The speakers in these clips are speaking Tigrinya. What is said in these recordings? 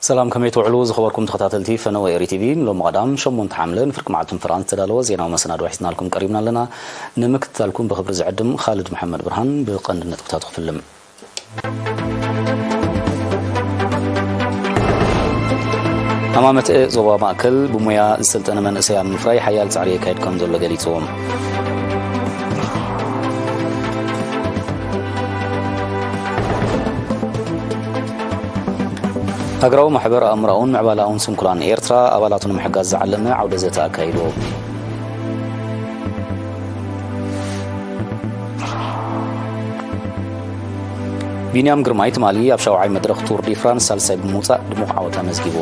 ሰላም፣ ከመይ ትውዕሉ ዝኸበርኩም ተኸታተልቲ ፈነወ ኤሪ ቲቪ? ሎሚ ቀዳም ሸሞንተ ሓምለ ንፍርቂ መዓልቲ ፍራንስ ዝተዳለወ ዜናዊ መሰናዶ ሒዝናልኩም ቀሪብና ኣለና። ንምክትታልኩም ብኽብሪ ዝዕድም ኻልድ መሓመድ ብርሃን። ብቐንዲ ነጥብታቱ ክፍልም። ሃማመተ ዞባ ማእከል ብሞያ ዝሰልጠነ መንእሰይ ኣብ ምፍራይ ሓያል ጻዕሪ የካይድ ከም ዘሎ ገሊጹ። ሃገራዊ ማሕበር ኣእምሮኣውን ምዕባላውን ስንኩላን ኤርትራ ኣባላቱ ንምሕጋዝ ዝዓለመ ዓውደ ዘተ ኣካይዱ። ቢንያም ግርማይ ትማሊ ኣብ ሻውዓይ መድረኽ ቱር ዲ ፍራንስ ሳልሳይ ብምውጻእ ድሙቕ ዓወት ኣመዝጊቡ።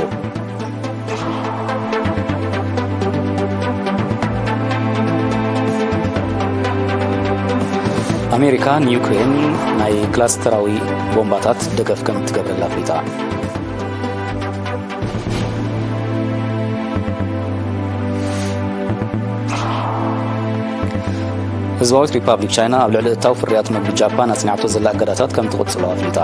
ኣሜሪካ ንዩክሬን ናይ ክላስተራዊ ቦምባታት ደገፍ ከም እትገብረላ ኣፍሊጣ። ህዝባዊት ሪፓብሊክ ቻይና ኣብ ልዕሊ እታው ፍርያት መግቢ ጃፓን ኣጽኒዓቶ ዘላ እገዳታት ከም ትቕጽሎ ኣፍሊጣ።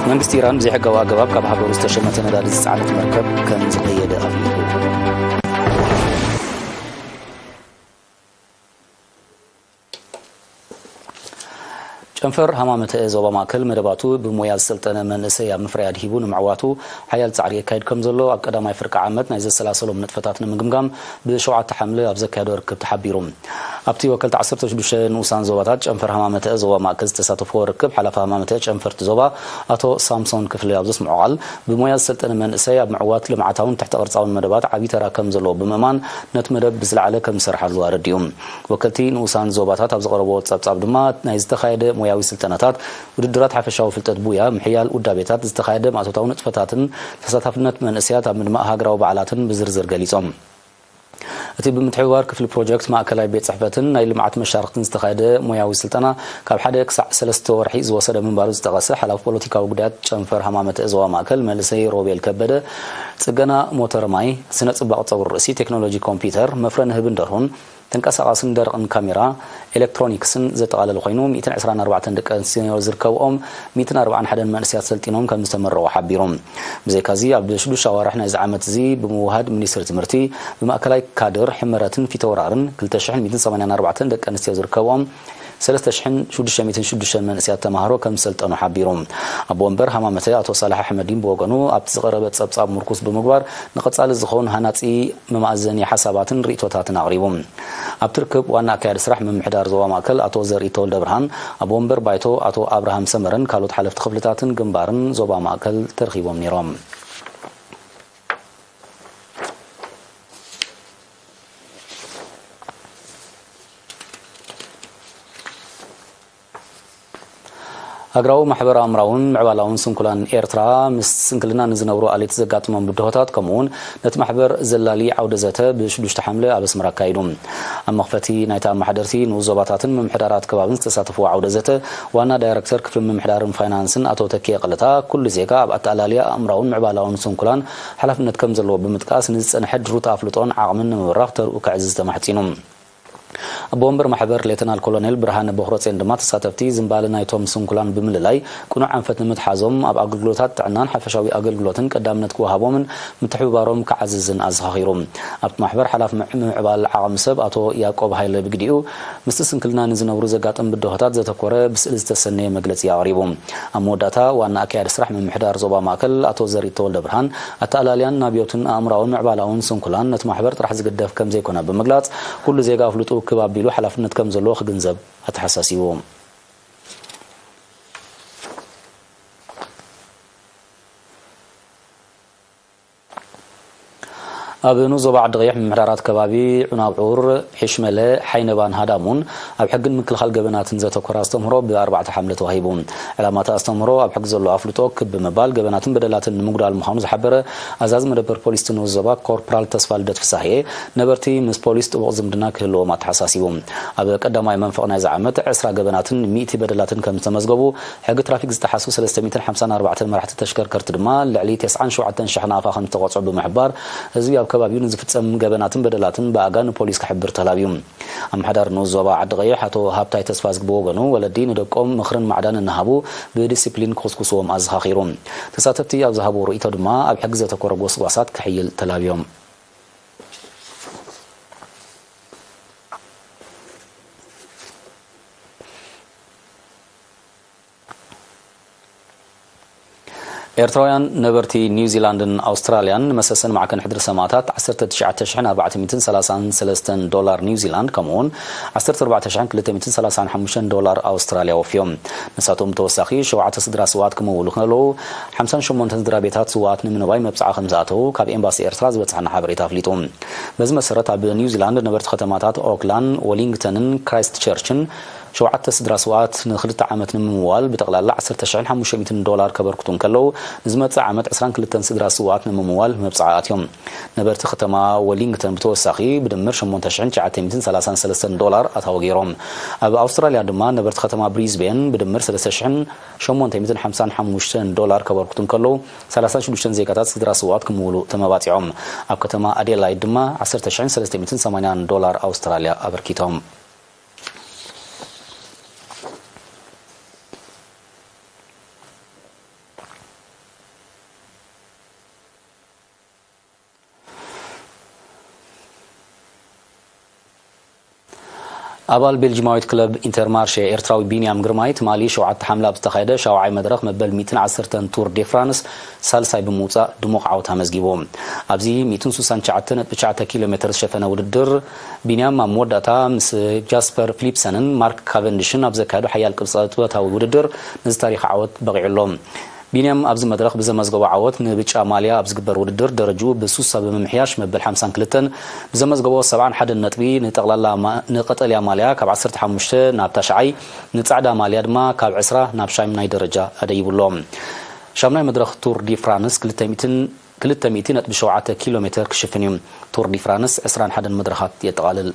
መንግስቲ ኢራን ብዘይሕጋዊ ኣገባብ ካብ ሃገሩ ዝተሸመተ ነዳዲ ዝጸዓነት መርከብ ከም ዝቐየደ ኣፍሊጡ። ጨንፈር ሃማመተ ዞባ ማእከል መደባቱ ብሞያ ዝሰልጠነ መንእሰይ ኣብ ምፍራይ ኣድሂቡ ንምዕዋቱ ሓያል ጻዕሪ የካይድ ከም ዘሎ ኣብ ቀዳማይ ፍርቂ ዓመት ናይ ዘሰላሰሎም ንጥፈታት ንምግምጋም ብሸውዓተ ሓምለ ኣብ ዘካየዶ ርክብ ተሓቢሩ። ኣብቲ ወከልቲ ዓሰርተ ሽዱሽተ ንኡሳን ዞባታት ጨንፈር ሃማመተ ዞባ ማእከል ዝተሳተፍዎ ርክብ ሓላፊ ሃማመተ ጨንፈርቲ ዞባ ኣቶ ሳምሶን ክፍለ ኣብ ዘስምዖ ቃል ብሞያ ዝሰልጠነ መንእሰይ ኣብ ምዕዋት ልምዓታውን ትሕተ ቅርጻውን መደባት ዓቢ ተራ ከም ዘለዎ ብምእማን ነቲ መደብ ብዝለዓለ ከም ዝሰርሓሉ ኣረዲኡ። ወከልቲ ንኡሳን ዞባታት ኣብ ዘቕረብዎ ጸብጻብ ድማ፣ ናይ ዝተኻየደ ሞያዊ ስልጠናታት፣ ውድድራት ሓፈሻዊ ፍልጠት ቡያ፣ ምሕያል ውዳቤታት፣ ዝተኻየደ ማእቶታዊ ንጥፈታትን ተሳታፍነት መንእሰያት ኣብ ምድማቕ ሃገራዊ በዓላትን ብዝርዝር ገሊጾም። እቲ ብምትሕብባር ክፍሊ ፕሮጀክት ማእከላይ ቤት ጽሕፈትን ናይ ልምዓት መሻርክትን ዝተኻየደ ሞያዊ ስልጠና፣ ካብ ሓደ ክሳዕ ሰለስተ ወርሒ ዝወሰደ ምንባሩ ዝጠቐሰ ሓላፊ ፖለቲካዊ ጉዳያት ጨንፈር ሃማመተ ዞባ ማእከል መንእሰይ ሮቤል ከበደ፣ ጽገና ሞተር ማይ፣ ስነ ጽባቕ ጸጉሪ ርእሲ፣ ቴክኖሎጂ ኮምፒውተር፣ መፍረ ንህብን ደርሁን፣ ተንቀሳቓስን ደረቕን ካሜራ ኤሌክትሮኒክስን ዘጠቓለለ ኮይኑ፣ ሚእትን ዕስራን ኣርባዕተን ደቂ ኣንስትዮ ዝርከብኦም ሚእትን ኣርባዓን ሓደን መንእሰያት ሰልጢኖም ከም ዝተመረቑ ሓቢሩ። ብዘይካዚ፣ ኣብ ሽዱሽተ ኣዋርሕ ናይዚ ዓመት እዚ ብምውሃድ ሚኒስትሪ ትምህርቲ ብማእከላይ ካድር ሕመረትን ፊተውራርን ክልተ ሽሕን ሚእትን ሰማንያን ኣርባዕተን ደቂ ኣንስትዮ ዝርከብኦም ሰለስተ ሽሕን ሽዱሽተ ሚእትን ሽዱሽተን መንእሰያት ተማሃሮ ከም ዝሰልጠኑ ሓቢሩ። ኣቦ ወንበር ሃማመተ ኣቶ ሳልሕ ኣሕመዲን ብወገኑ፣ ኣብቲ ዝቐረበ ጸብጻብ ምርኩስ ብምግባር፣ ንቐጻሊ ዝኸውን ሃናጺ መማእዘኒ ሓሳባትን ርእይቶታትን ኣቕሪቡ። ኣብቲ ርክብ ዋና ኣካያዲ ስራሕ ምምሕዳር ዞባ ማእከል ኣቶ ዘርኢ ተወልደ ብርሃን፣ ኣቦ ወንበር ባይቶ ኣቶ ኣብርሃም ሰመረን ካልኦት ሓለፍቲ ክፍልታትን ግንባርን ዞባ ማእከል ተረኺቦም ነይሮም። ሃገራዊ ማሕበር ኣእምራውን ምዕባላውን ስንኩላን ኤርትራ፣ ምስ ስንክልና ንዝነብሩ ኣሌት ዘጋጥሞም ብድሆታት፣ ከምኡውን ነቲ ማሕበር ዘላሊ ዓውደ ዘተ ብሽዱሽተ ሓምለ ኣብ ኣስመራ ኣካይዱ። ኣብ መኽፈቲ ናይቲ ኣመሓደርቲ ንኡስ ዞባታትን ምምሕዳራት ከባብን ዝተሳተፍዎ ዓውደ ዘተ፣ ዋና ዳይረክተር ክፍሊ ምምሕዳርን ፋይናንስን ኣቶ ተኪኤ ቀለታ፣ ኩሉ ዜጋ ኣብ ኣተኣላልያ ኣእምራውን ምዕባላውን ስንኩላን ሓላፍነት ከም ዘለዎ ብምጥቃስ፣ ንዝጸንሐ ድሩት ኣፍልጦን ዓቕምን ንምብራኽ ተርኡ ከዕዝዝ ተማሕጺኑ። ኣቦ ወንበር ማሕበር ሌተናል ኮሎኔል ብርሃነ ቦኽረጼን ድማ፣ ተሳተፍቲ ዝምባለ ናይቶም ስንኩላን ብምልላይ፣ ቅኑዕ ኣንፈት ንምትሓዞም፣ ኣብ ኣገልግሎታት ጥዕናን ሓፈሻዊ ኣገልግሎትን ቀዳምነት ክወሃቦምን ምትሕብባሮም ክዓዝዝን ኣዘኻኺሩ። ኣብቲ ማሕበር ሓላፊ ምዕ-፣ ምምዕባል ዓቕሚ ሰብ ኣቶ ያዕቆብ ሃይለ ብግዲኡ፣ ምስቲ ስንክልና ንዝነብሩ ዘጋጥም ብድሆታት ዘተኮረ ብስእሊ ዝተሰነየ መግለጺ ኣቕሪቡ። ኣብ መወዳእታ፣ ዋና ኣካያዲ ስራሕ ምምሕዳር ዞባ ማእከል ኣቶ ዘሪት ተወልደ ብርሃን፣ ኣተኣላልያን ናብዮትን ኣእምራውን ምዕባላውን ስንኩላን ነቲ ማሕበር ጥራሕ ዝግደፍ ከም ዘይኮነ ብምግላጽ፣ ኩሉ ዜጋ ኣፍልጡ ክብ ኣቢሉ ሓላፍነት ከም ዘለዎ ክግንዘብ ኣተሓሳሲቡ። ኣብ ንኡስ ዞባ ዓዲ ቀይሕ ምምሕዳራት ከባቢ ዑናብዑር፣ ሒሽመለ፣ ሓይነባን ሃዳሙን ኣብ ሕግን ምክልኻል ገበናትን ዘተኮረ ኣስተምህሮ ብኣርባዕተ ሓምለ ተዋሂቡ። ዕላማ እቲ ኣስተምህሮ ኣብ ሕጊ ዘሎ ኣፍልጦ ክብ ብምባል ገበናትን በደላትን ንምጉዳል ምዃኑ ዝሓበረ ኣዛዚ መደበር ፖሊስ እቲ ንኡስ ዞባ ኮርፕራል ተስፋ ልደት ፍሳሄ፣ ነበርቲ ምስ ፖሊስ ጥቡቕ ዝምድና ክህልዎም ኣተሓሳሲቡ። ኣብ ቀዳማይ መንፈቕ ናይዚ ዓመት ዕስራ ገበናትን ሚእቲ በደላትን ከም ዝተመዝገቡ፣ ሕጊ ትራፊክ ዝጠሓሱ ሰለስተ ሚእትን ሓምሳን ኣርባዕተን መራሕቲ ተሽከርከርቲ ድማ ልዕሊ ተስዓን ሸውዓተን ሽሕ ናቕፋ ከም ዝተቖጽዑ ብምሕባር፣ ህዝቢ ኣብ ከባቢኡ ንዝፍጸም ገበናትን በደላትን ብኣጋ ንፖሊስ ክሕብር ተላብዩ። ኣመሓዳሪ ንኡስ ዞባ ዓዲ ቀይሕ ኣቶ ሃብታይ ተስፋዝጊ ብወገኑ፣ ወለዲ ንደቆም ምኽርን ማዕዳን እናሃቡ ብዲሲፕሊን ክኹስኩስዎም ኣዘኻኺሩ። ተሳተፍቲ ኣብ ዝሃብዎ ርእይቶ ድማ፣ ኣብ ሕጊ ዘተኮረ ጎስጓሳት ክሕይል ተላብዮም። ኤርትራውያን ነበርቲ ኒውዚላንድን ኣውስትራልያን ንመሰሰን ማዕከን ሕድሪ ሰማእታት ዓሰርተ ትሽዓተ ሽሕን ኣርባዕተ ሚእትን ሰላሳን ሰለስተን ዶላር ኒውዚላንድ፣ ከምኡውን ዓሰርተ ኣርባዕተ ሽሕን ክልተ ሚእትን ሰላሳን ሓሙሽተን ዶላር ኣውስትራልያ ወፍዮም። ንሳቶም ብተወሳኺ ሸውዓተ ስድራ ስውኣት ክምውሉ ከለዉ፣ ሓምሳን ሸሞንተን ስድራ ቤታት ስውኣት ንምንዋይ መብጽዓ ከም ዝኣተዉ ካብ ኤምባሲ ኤርትራ ዝበጽሓና ሓበሬታ ኣፍሊጡ። በዚ መሰረት፣ ኣብ ኒውዚላንድ ነበርቲ ከተማታት ኦክላንድ፣ ወሊንግተንን ክራይስት ቸርችን ሸውዓተ ስድራ ስውኣት ንኽልተ ዓመት ንምምዋል ብጠቕላላ ዓሰርተ ሽሕን ሓሙሽተ ሚእትን ዶላር ከበርክቱ እንከለዉ፣ ንዝመጽእ ዓመት ዕስራን ክልተን ስድራ ስውኣት ንምምዋል መብጽዓ ኣትዮም። ነበርቲ ከተማ ወሊንግተን ብተወሳኺ ብድምር ሸሞንተ ሽሕን ትሽዓተ ሚእትን ሰላሳን ሰለስተን ዶላር ኣታዊ ገይሮም። ኣብ ኣውስትራልያ ድማ ነበርቲ ከተማ ብሪዝቤን ብድምር ሰለስተ ሽሕን ሸሞንተ ሚእትን ሓምሳን ሓሙሽተን ዶላር ከበርክቱ እንከለዉ፣ ሰላሳን ሽዱሽተን ዜጋታት ስድራ ስውኣት ክምውሉ ተመባጺዖም። ኣብ ከተማ ኣዴላይድ ድማ ዓሰርተ ሽሕን ሰለስተ ሚእትን ሰማንያን ዶላር ኣውስትራልያ ኣበርኪቶም። ኣባል ቤልጂማዊት ክለብ ኢንተርማርሼ ኤርትራዊ ቢንያም ግርማይ፣ ትማሊ ሸውዓተ ሓምለ ኣብ ዝተኻየደ ሻውዓይ መድረኽ መበል ሚእትን ዓሰርተን ቱር ዴ ፍራንስ ሳልሳይ ብምውጻእ ድሙቕ ዓወት ኣመዝጊቡ። ኣብዚ ሚእትን ስሳን ትሽዓተ ነጥቢ ትሽዓተ ኪሎ ሜተር ዝሸፈነ ውድድር፣ ቢንያም ኣብ መወዳእታ ምስ ጃስፐር ፊሊፕሰንን ማርክ ካቨንዲሽን ኣብ ዘካየዶ ሓያል ቅብጸ-፣ ቅጽበታዊ ውድድር፣ ነዚ ታሪኽ ዓወት በቒዑ ኣሎ። ቢንያም ኣብዚ መድረኽ ብዘመዝገቦ ዓወት፣ ንብጫ ማልያ ኣብ ዝግበር ውድድር ደረጅኡ ብሱሳ ብምምሕያሽ መበል ሓምሳን ክልተን ብዘመዝገቦ ሰብዓን ሓደን ነጥቢ ንጠቕላላ ማ-፣ ንቀጠልያ ማልያ ካብ ዓሰርተ ሓሙሽተ ናብ ታሽዓይ፣ ንጻዕዳ ማልያ ድማ ካብ ዕስራ ናብ ሻምናይ ደረጃ ኣደይቡ ኣሎ። ሻምናይ መድረኽ ቱር ዲ ፍራንስ ክልተ ሚእትን፣ ክልተ ሚእቲ ነጥቢ ሸውዓተ ኪሎ ሜተር ክሽፍን እዩ። ቱር ዲ ፍራንስ ዕስራን ሓደን መድረኻት የጠቓልል።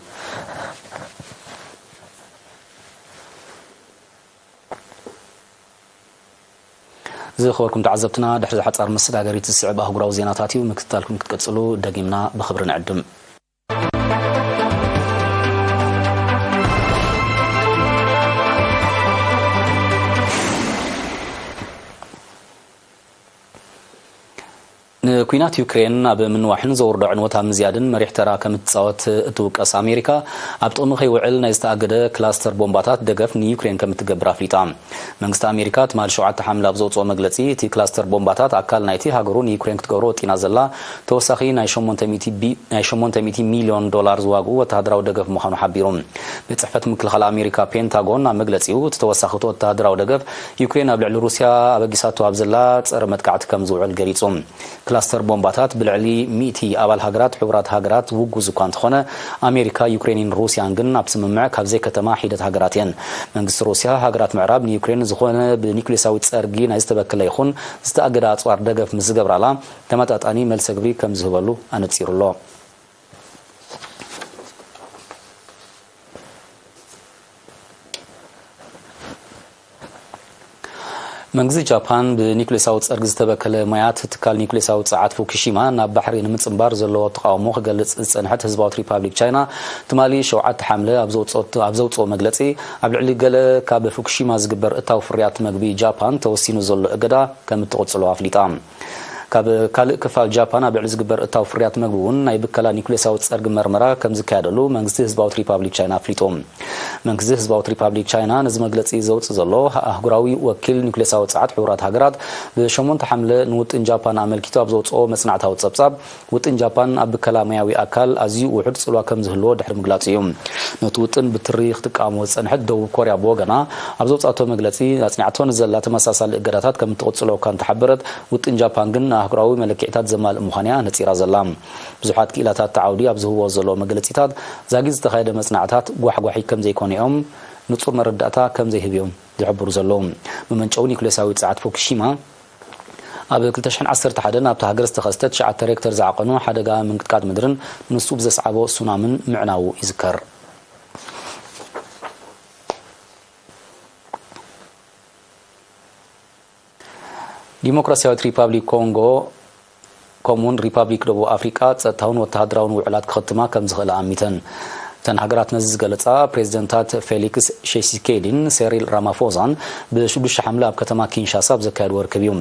ዝኸበርኩም ተዓዘብትና፣ ድሕሪ ሓጻር መሰጋገሪት ዝስዕብ ኣህጉራዊ ዜናታት እዩ። ምክትታልኩም ክትቀጽሉ ደጊምና ብኽብሪ ንዕድም። ንኲናት ዩክሬን ኣብ ምንዋሕን ዘውርዶ ዕንወት ኣብ ምዝያድን መሪሕ ተራ ከም እትጻወት እትውቀስ ኣሜሪካ፣ ኣብ ጥቕሚ ከይውዕል ናይ ዝተኣገደ ክላስተር ቦምባታት ደገፍ ንዩክሬን ከም እትገብር ኣፍሊጣ። መንግስቲ ኣሜሪካ ትማሊ ሸውዓተ ሓምለ ኣብ ዘውጽኦ መግለጺ፣ እቲ ክላስተር ቦምባታት ኣካል ናይቲ ሃገሩ ንዩክሬን ክትገብሮ ወጢና ዘላ ተወሳኺ ናይ ሸሞንተ ሚእቲ ቢ-፣ ናይ ሸሞንተ ሚእቲ ሚልዮን ዶላር ዝዋግኡ ወተሃደራዊ ደገፍ ምዃኑ ሓቢሩ። ቤት ጽሕፈት ምክልኻል ኣሜሪካ ፔንታጎን ኣብ መግለጺኡ፣ እቲ ተወሳኺ ወተሃደራዊ ደገፍ ዩክሬን ኣብ ልዕሊ ሩስያ ኣበጊሳቶ ኣብ ዘላ ጸረ መጥቃዕቲ ከም ዝውዕል ገሊጹ። ክላስተር ቦምባታት ብልዕሊ ሚእቲ ኣባል ሃገራት ሕቡራት ሃገራት ውጉዝ እኳ እንተኾነ፣ ኣሜሪካ፣ ዩክሬንን ሩስያን ግን ኣብ ስምምዕ ካብ ዘይከተማ ሒደት ሃገራት እየን። መንግስቲ ሩስያ፣ ሃገራት ምዕራብ ንዩክሬን ዝኾነ ብኒኩሌሳዊ ጸርጊ ናይ ዝተበከለ ይኹን ዝተኣገደ ኣጽዋር ደገፍ ምስ ዝገብራላ፣ ተመጣጣኒ መልሰ ግብሪ ከም ዝህበሉ ኣነጺሩ ኣሎ። መንግስቲ ጃፓን ብኒኩሌሳዊ ጸርጊ ዝተበከለ ማያት ትካል ኒኩሌሳዊ ጸዓት ፉኩሺማ ናብ ባሕሪ ንምጽንባር ዘለዎ ተቓውሞ ክገልጽ ዝጸንሐት ህዝባዊት ሪፓብሊክ ቻይና፣ ትማሊ ሸውዓተ ሓምለ ኣብ ዘውጽኦት-፣ ኣብ ዘውጽኦ መግለጺ፣ ኣብ ልዕሊ ገለ ካብ ፉኩሺማ ዝግበር እታው ፍርያት መግቢ ጃፓን ተወሲኑ ዘሎ እገዳ ከም እትቕጽሎ ኣፍሊጣ። ካብ ካልእ ክፋል ጃፓን ኣብ ልዕሊ ዝግበር እታው ፍርያት መግቢ እውን ናይ ብከላ ኒኩሌሳዊ ጸርጊ መርመራ ከም ዝካየደሉ መንግስቲ ህዝባዊት ሪፓብሊክ ቻይና ኣፍሊጡ። መንግስቲ ህዝባዊት ሪፓብሊክ ቻይና ነዚ መግለጺ ዘውጽእ ዘሎ፣ ኣህጉራዊ ወኪል ኒኩሌሳዊ ጸዓት ሕቡራት ሃገራት ብሸሞንተ ሓምለ ንውጥን ጃፓን ኣመልኪቱ ኣብ ዘውጽኦ መጽናዕታዊ ጸብጻብ፣ ውጥን ጃፓን ኣብ ብከላ ማያዊ ኣካል ኣዝዩ ውሑድ ጽልዋ ከም ዝህልዎ ድሕሪ ምግላጹ እዩ። ነቲ ውጥን ብትሪ ክትቃወሞ ዝጸንሐት ደቡብ ኮርያ ብወገና ኣብ ዘውጻእቶ መግለጺ፣ ኣጽኒዓቶ ንዘላ ተመሳሳሊ እገዳታት ከም እትቕጽሎ እኳ እንተሓበረት፣ ውጥን ጃፓን ግን ንኣህጉራዊ መለክዒታት ዘማልእ ምዃኑ እያ ነጺራ ዘላ። ብዙሓት ክኢላታት እቲ ዓውዲ ኣብ ዝህብዎ ዘለዉ መግለጺታት፣ ዛጊት ዝተኻየደ መጽናዕታት ጓሕጓሒ ከም ዘይኮነ እዮም ንጹር መረዳእታ ከም ዘይህብ እዮም ዝሕብሩ ዘለዉ። መመንጨዊ ኒኩሌሳዊ ጸዓት ፉኩሺማ ኣብ ክልተ ሽሕን ዓሰርተ ሓደን ኣብታ ሃገር ዝተኸስተ ትሽዓተ ሬክተር ዝዓቐኑ ሓደጋ ምንቅጥቃጥ ምድርን ንሱ ብዘስዓቦ ሱናምን ምዕናዉ ይዝከር። ዲሞክራሲያዊት ሪፓብሊክ ኮንጎ ከምኡውን ሪፓብሊክ ደቡብ ኣፍሪቃ ጸጥታውን ወተሃደራውን ውዕላት ክኽትማ ከም ዝኽእላ ኣሚተን። እተን ሃገራት ነዚ ዝገለጻ ፕሬዚደንታት ፌሊክስ ሺሴኬዲን ሴሪል ራማፎዛን ብሽዱሽተ ሓምለ ኣብ ከተማ ኪንሻሳ ኣብ ዘካየድዎ ርክብ እዩ።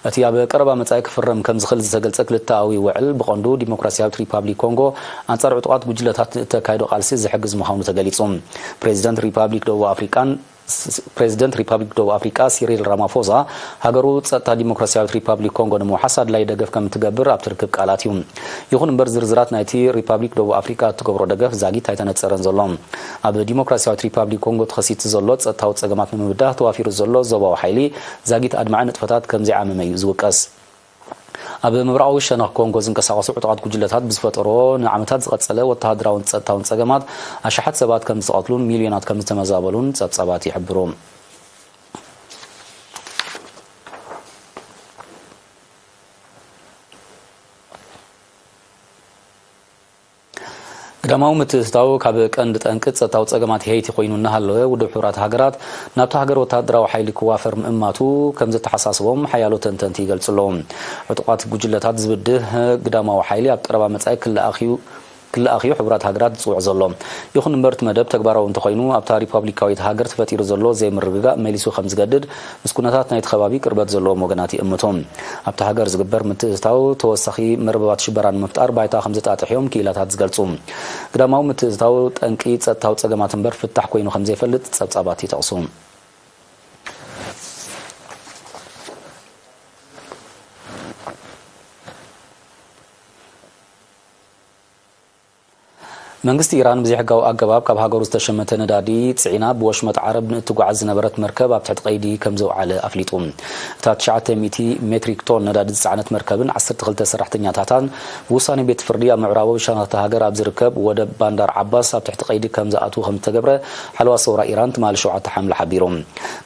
እቲ ኣብ ቀረባ መጻኢ ክፍረም ከም ዝኽእል ዝተገልጸ ክልተኣዊ ውዕል ብቐንዱ ዲሞክራሲያዊት ሪፓብሊክ ኮንጎ ኣንጻር ዕጡቓት ጉጅለታት እተካይዶ ቃልሲ ዝሕግዝ ምዃኑ ተገሊጹ። ፕሬዚደንት ሪፓብሊክ ደቡብ ኣፍሪቃን ፕሬዚደንት ሪፓብሊክ ደቡብ ኣፍሪቃ ሲሪል ራማፎዛ ሃገሩ ጸጥታ ዲሞክራሲያዊት ሪፓብሊክ ኮንጎ ንምውሓስ ኣድላይ ደገፍ ከም እትገብር ኣብቲ ርክብ ቃላት እዩ። ይኹን እምበር ዝርዝራት ናይቲ ሪፓብሊክ ደቡብ ኣፍሪቃ እትገብሮ ደገፍ ዛጊት ኣይተነጸረን ዘሎ። ኣብ ዲሞክራሲያዊት ሪፓብሊክ ኮንጎ ተኸሲቱ ዘሎ ጸጥታዊ ጸገማት ንምብዳህ ተዋፊሩ ዘሎ ዞባዊ ሓይሊ ዛጊት ኣድማዒ ንጥፈታት ከም ዘይዓመመ እዩ ዝውቀስ። ኣብ ምብራቓዊ ሸነኽ ኮንጎ ዝንቀሳቐሱ ዕጡቓት ጉጅለታት ብዝፈጠሮ ንዓመታት ዝቐጸለ ወተሃደራውን ጸጥታውን ጸገማት ኣሽሓት ሰባት ከም ዝተቐትሉን ሚልዮናት ከም ዝተመዛበሉን ጸብጻባት ይሕብሩ። ግዳማዊ ምትእትታው ካብ ቀንዲ ጠንቂ ጸጥታዊ ጸገማት ሄይቲ ኮይኑ እናሃለወ ውድብ ሕቡራት ሃገራት ናብታ ሃገር ወተሃደራዊ ሓይሊ ክዋፈር ምእማቱ ከም ዘተሓሳስቦም ሓያሎ ተንተንቲ ይገልጹ ኣለዉ። ዕጡቓት ጉጅለታት ዝብድህ ግዳማዊ ሓይሊ ኣብ ቀረባ መጻኢ ክለኣኽ እዩ ክለኣኽ እዩ ሕቡራት ሃገራት ዝጽውዕ ዘሎ። ይኹን እምበር እቲ መደብ ተግባራዊ እንተኾይኑ ኣብታ ሪፓብሊካዊት ሃገር ተፈጢሩ ዘሎ ዘይምርግጋእ መሊሱ ከም ዝገድድ ምስ ኩነታት ናይቲ ከባቢ ቅርበት ዘለዎም ወገናት ይእምቱ። ኣብታ ሃገር ዝግበር ምትእትታው ተወሳኺ መርበባት ሽበራ ንምፍጣር ባይታ ከም ዘጣጥሕ እዮም ክኢላታት ዝገልጹ። ግዳማዊ ምትእትታው ጠንቂ ጸጥታዊ ጸገማት እምበር ፍታሕ ኮይኑ ከም ዘይፈልጥ ጸብጻባት ይጠቕሱ። መንግስቲ ኢራን ብዘይሕጋዊ ኣገባብ ካብ ሃገሩ ዝተሸመተ ነዳዲ ጽዒና ብወሽመጥ ዓረብ ንእትጓዓዝ ዝነበረት መርከብ ኣብ ትሕቲ ቀይዲ ከም ዘውዓለ ኣፍሊጡ። እታ ትሽዓተ ሚእቲ ሜትሪክ ቶን ነዳዲ ዝጸዓነት መርከብን ዓሰርተ ክልተ ሰራሕተኛታታን ብውሳኔ ቤት ፍርዲ ኣብ ምዕራባዊ ሸነኽቲ ሃገር ኣብ ዝርከብ ወደብ ባንዳር ዓባስ ኣብ ትሕቲ ቀይዲ ከም ዝኣትዉ ከም ዝተገብረ ሓለዋ ሰውራ ኢራን ትማሊ ሸውዓተ ሓምለ ሓቢሩ።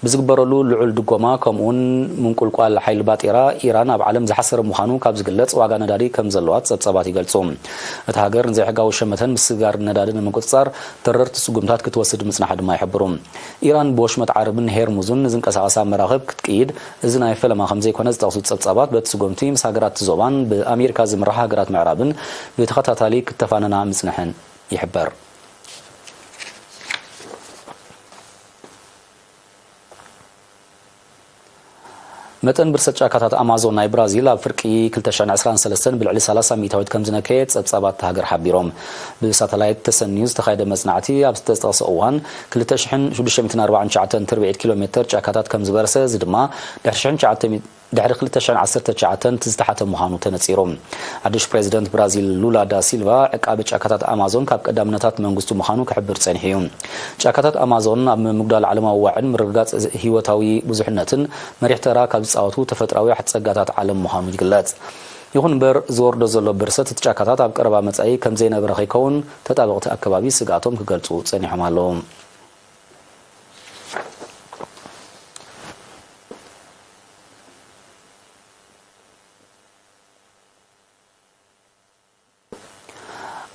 ብዝግበረሉ ልዑል ድጎማ ከምኡውን ምንቁልቋል ሓይሊ ባጤራ ኢራን ኣብ ዓለም ዝሓሰረ ምዃኑ ካብ ዝግለጽ ዋጋ ነዳዲ ከም ዘለዋ ጸብጻባት ይገልጹ። እታ ሃገር ንዘይሕጋዊ ሸመተን ምስግጋር ነዳዲ ንምቁጽጻር ተረርቲ ስጉምታት ክትወስድ ምጽናሓ ድማ ይሕብሩ። ኢራን ብወሽመጥ ዓረብን ሄርሙዝን ንዝንቀሳቐሳ መራኽብ ክትቅይድ እዚ ናይ ፈለማ ከም ዘይኮነ ዝጠቕሱ ጸብጻባት በቲ ስጉምቲ ምስ ሃገራት ዞባን ብኣሜሪካ ዝምራሕ ሃገራት ምዕራብን ብተኸታታሊ ክተፋነና ምጽንሐን ይሕበር። መጠን ብርሰት ጫካታት ኣማዞን ናይ ብራዚል ኣብ ፍርቂ ክልተ ሽሕን ዕስራን ሰለስተን ብልዕሊ ሰላሳ ሚእታዊት ከም ዝነከየ ጸብጻባት እታ ሃገር ሓቢሮም። ብሳተላይት ተሰንዩ ዝተኻየደ መጽናዕቲ ኣብ ዝተጠቕሰ እዋን ክልተ ሽሕን ሽዱሽተ ሚእትን ኣርባዓን ትሽዓተን ትርብዒት ኪሎ ሜተር ጫካታት ከም ዝበርሰ፣ እዚ ድማ ድሕሪ ሽሕን ትሽዓተ ሚእትን ድሕሪ ክልተ ሽሕን ዓሰርተ ትሽዓተን እቲ ዝተሓተ ምዃኑ ተነጺሩ። ሓድሽ ፕሬዚደንት ብራዚል ሉላ ዳ ሲልቫ ዕቃበ ጫካታት ኣማዞን ካብ ቀዳምነታት መንግስቱ ምዃኑ ክሕብር ጸኒሑ እዩ። ጫካታት ኣማዞን ኣብ ምጉዳል ዓለማዊ ዋዕን ምርግጋጽ ህይወታዊ ብዙሕነትን መሪሕ ተራ ካብ ዝጻወቱ ተፈጥራዊ ጸጋታት ዓለም ምዃኑ ይግለጽ። ይኹን እምበር ዝወርዶ ዘሎ ብርሰት እቲ ጫካታት ኣብ ቀረባ መጻኢ ከም ዘይነበረ ከይከውን ተጣበቕቲ ኣከባቢ ስግኣቶም ክገልጹ ጸኒሖም ኣለዉ።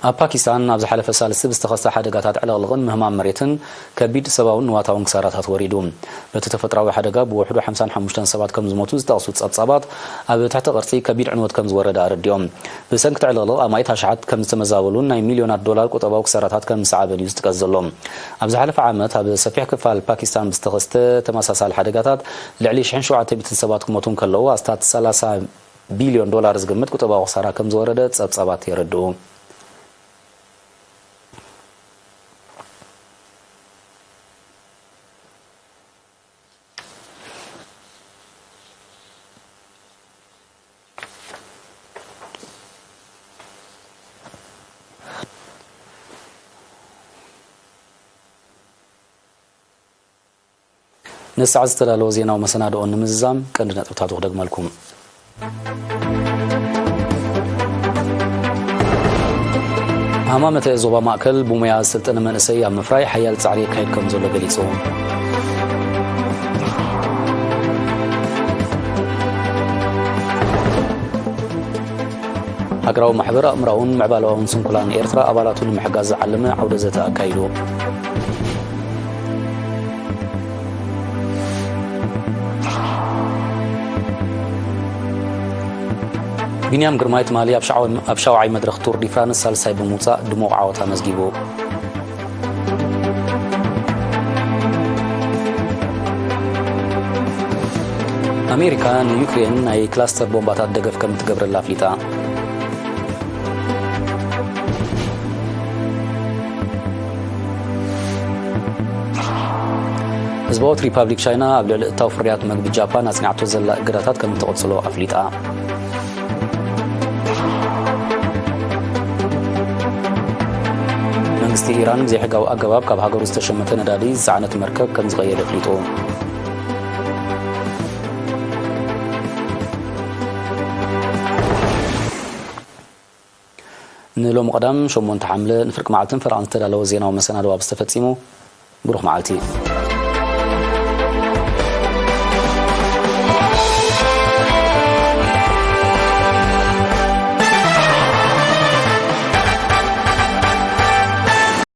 ኣብ ፓኪስታን ኣብ ዝሓለፈ ሳልስቲ ብዝተኸስተ ሓደጋታት ዕልቕልቕን ምህማም መሬትን ከቢድ ሰብኣውን ንዋታውን ክሳራታት ወሪዱ። በቲ ተፈጥራዊ ሓደጋ ብውሕዱ ሓምሳን ሓሙሽተን ሰባት ከም ዝሞቱ ዝጠቕሱ ጸብጻባት ኣብ ትሕቲ ቅርጺ ከቢድ ዕንወት ከም ዝወረደ ኣረዲኦም። ብሰንኪ እቲ ዕልቕልቕ ኣማኢት ኣሽሓት ከም ዝተመዛበሉን ናይ ሚልዮናት ዶላር ቁጠባዊ ክሳራታት ከም ዝሰዓበን እዩ ዝጥቀስ ዘሎ። ኣብ ዝሓለፈ ዓመት ኣብ ሰፊሕ ክፋል ፓኪስታን ብዝተኸስተ ተመሳሳሊ ሓደጋታት ልዕሊ ሽሕን ሸውዓተ ሚእትን ሰባት ክሞቱ እንከለዉ ኣስታት ሰላሳ ቢልዮን ዶላር ዝግምት ቁጠባዊ ክሳራ ከም ዝወረደ ጸብጻባት የረድኡ። ንሰዓት ዝተዳለወ ዜናዊ መሰናድኦ ንምዝዛም ቀንዲ ነጥብታቱ ክደግመልኩም። ሃማመተ ዞባ ማእከል ብሞያ ዝሰልጠነ መንእሰይ ኣብ ምፍራይ ሓያል ጻዕሪ የካይድ ከም ዘሎ ገሊጹ። ሃገራዊ ማሕበር ኣእምራውን ምዕባለኣውን ስንኩላን ኤርትራ ኣባላቱ ንምሕጋዝ ዝዓለመ ዓውደ ዘተ ኣካይዱ። ቢንያም ግርማይ ትማሊ ኣብ ሻውዓይ መድረኽ ቱር ዲ ፍራንስ ሳልሳይ ብምውጻእ ድሙቕ ዓወት ኣመዝጊቡ። ኣሜሪካ ንዩክሬን ናይ ክላስተር ቦምባታት ደገፍ ከም እትገብረላ ኣፍሊጣ። ህዝባዊት ሪፓብሊክ ቻይና ኣብ ልዕሊ እታው ፍርያት መግቢ ጃፓን ኣጽኒዓቶ ዘላ እገዳታት ከም እትቕጽሎ ኣፍሊጣ። መንግስቲ ኢራን ብዘይሕጋዊ ኣገባብ ካብ ሃገሩ ዝተሸመተ ነዳዲ ዝጸዓነት መርከብ ከም ዝቐየደ ኣፍሊጡ። ንሎሚ ቀዳም ሸሞንተ ሓምለ ንፍርቂ መዓልትን ፈረቓን ዝተዳለወ ዜናዊ መሰናድዋ ብዝተፈጺሙ። ብሩኽ መዓልቲ።